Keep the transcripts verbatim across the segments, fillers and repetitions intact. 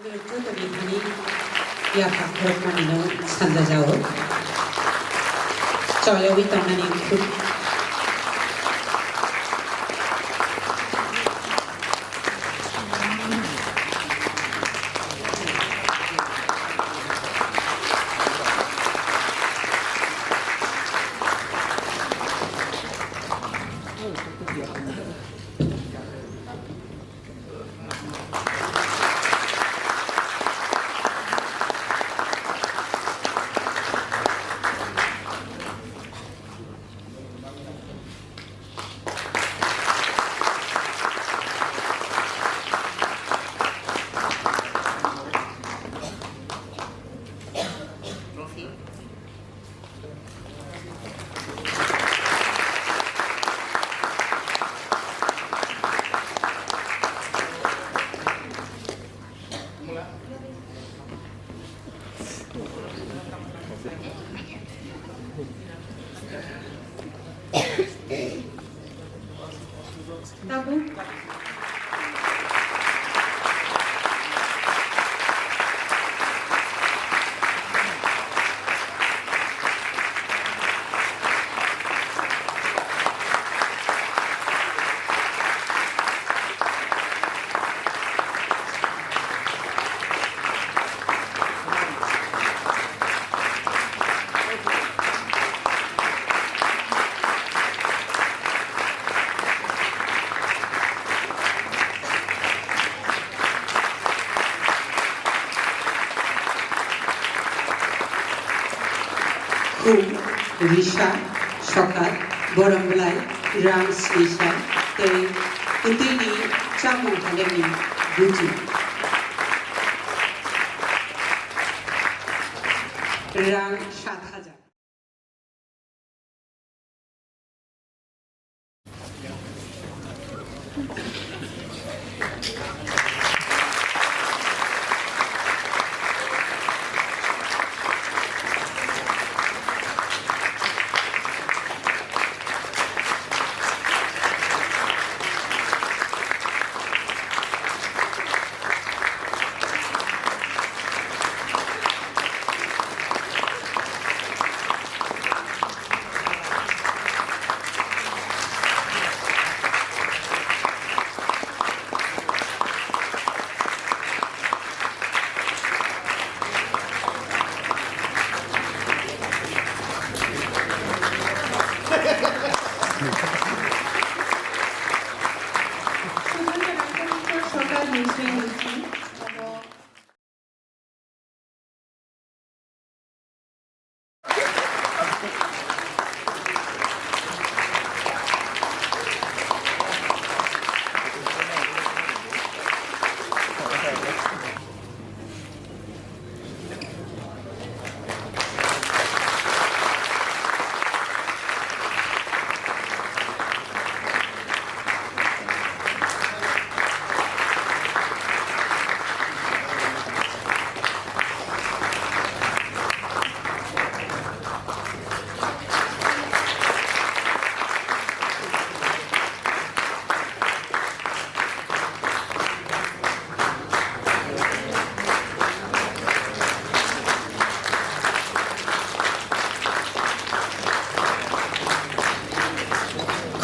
Joto ni thani yapha khorokmani no sanjajao. Choyawi tongnani khub. Tabuk. Khum, risa, sokat, borom belai, rang snisai, tei kwtwini chamung halemni buju. Rang sat hajar.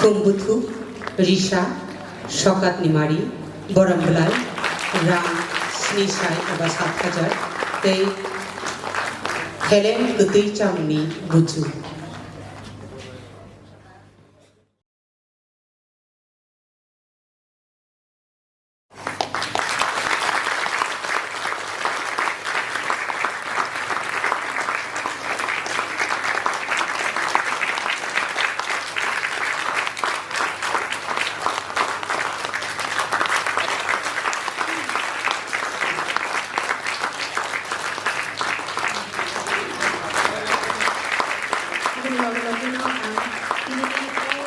Khum buthuk, risa, sokatni mari, borom belai, rang sni sai eba sat hajar, tei heleng kwtwi chamungni buchu. Aboni loge loge no ang tini o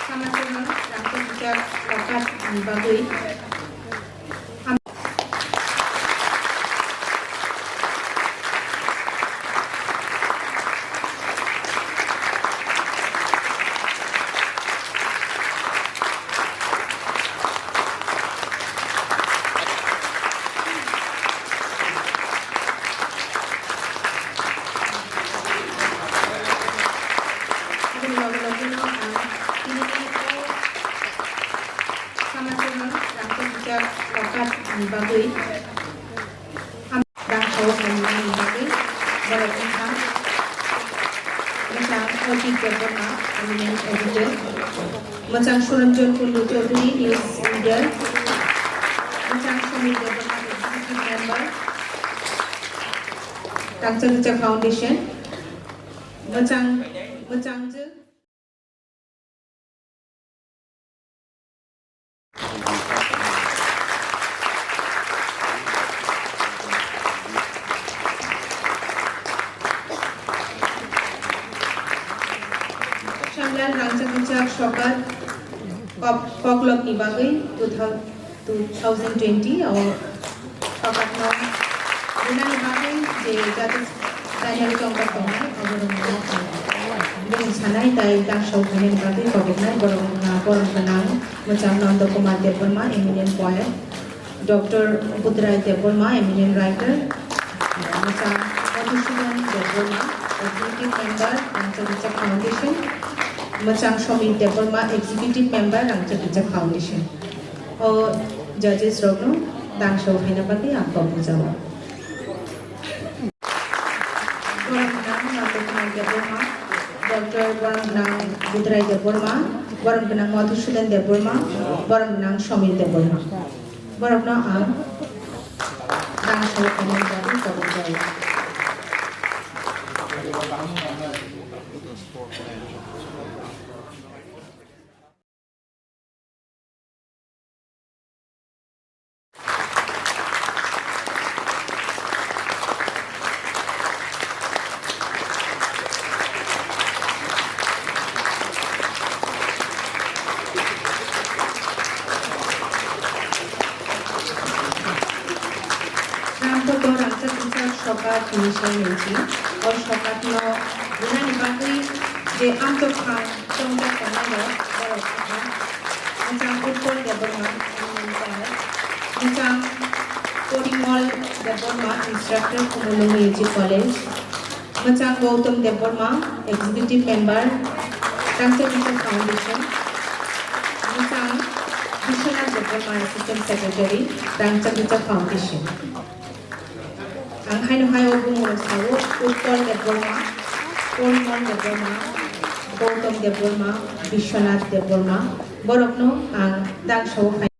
Samachwino rangchak rijak rwkha ni bagwi. Sokat ni bagwi, am-, dang sao khaimani bagwi borok wngkha mwchang Ojit Debbarma, eminent editor, mwchang Suranjan Kundu Chaudhary, news reader, mwchang Samir Debbarma, executive member, Rangchak Rangchak Foundation, mwchang, mwchang je Shamlal Rangchak Rangchak Sokat kok-, koklopni bagwi two thousand twenty o sokatno rinani bagwi je judges panel tongkha tongnai, oborokno bini sanai tai tangsao khainani bagwi koboknai borok wngkha borom gwnang mwchang Nanda Kumar Debbarma, eminent poet, Doctor Budrai Debbarma, eminent writer, mwchang Madhusudan Debbarma, executive member, Rangchak Rangchak Foundation, mwchang Somir Debbarma, executive member, Rangchak Rangchak Foundation. O judges rokno tangsao khaina bagwi ang kok bujao. Borom gwnang Nanda Kumar Debbarma, Doctor Borom gwnang Budrai Debbarma, Borom gwnang Madhusudan Debbarma, Borom gwnang Somir Debbarma. Borokno ang tangsao khainani bagwi kobok jao. Rangchak Rangchak Sokat ni sal nungchi, o sokat no rinani bagwi je amtwk phang chongjak tongnai rok borok wngkha, mwchang Utpal Debbarma, M N M Choir, mwchang Porimol Debbarma, instructor, Kumulung U G College, mwchang Gautam Debbarma, executive member, Rangchak Rangchak Foundation, mwchang Bishwanath Debbarma, assistant secretary, Rangchak Rangchak Foundation. Ang haino hai o bumung rok sao, Utpal Debbarma, Porimol Debbarma, Gautam Debbarma, Bishwanath Debbarma, borokno ang tangsao khai.